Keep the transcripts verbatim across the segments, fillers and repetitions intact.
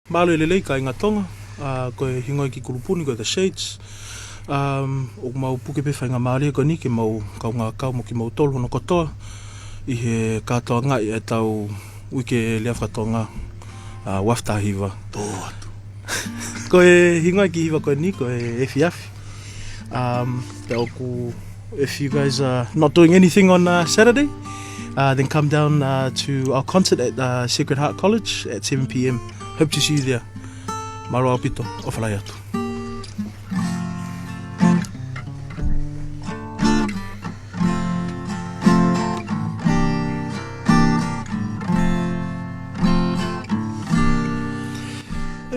Mālō e lelei kāinga Tonga, ā, ko e hingoa ki he kulupu ni ko e The Shades. Um, ʻoku mau puke pē faingamālie ko eni ke mau kaungā kau mo kimoutolu hono kotoa ʻi he kātoangaʻi ʻetau uike lea faka-Tonga, ā, ua afe taha hiva. Tō atu. Ko e hingoa ki he hiva ko eni ko e efiafi. Um, pea ʻoku, if you guys are not doing anything on, uh, Saturday, uh, then come down, uh, to our concert at, uh, Sacred Heart College at seven p.m. Hope to see you there. Mālō ʻaupito, ʻofa lahi atu.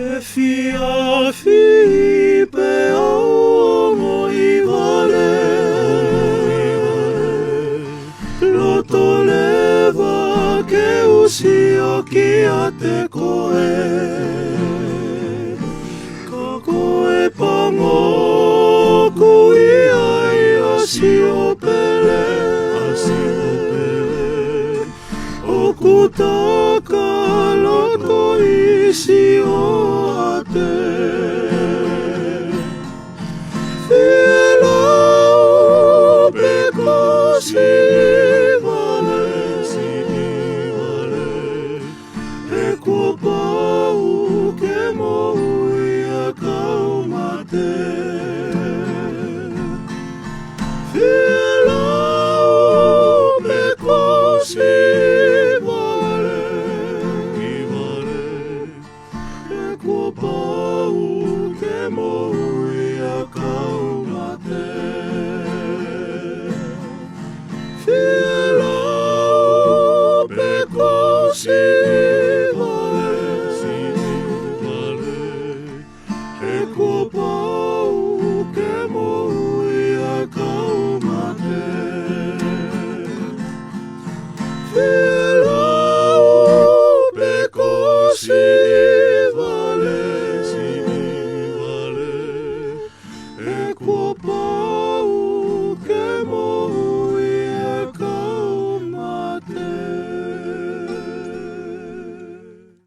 Efiafi pea ongo ʻi vale, loto leva ke u sio kiate koe. Ka ko e pango ʻoku ʻi ai ʻa Siopele, ʻa Siopele. ʻOku taka loto ʻi Sioate. Fie lau pe ko Sivale, Sivale, he kuo pau ke moʻui ʻa e kau mate. Fie lau pe ko Sivale, Sivale, he kuo pau ke moʻui ʻa e kau mate. Fie lau pe ko Sivale,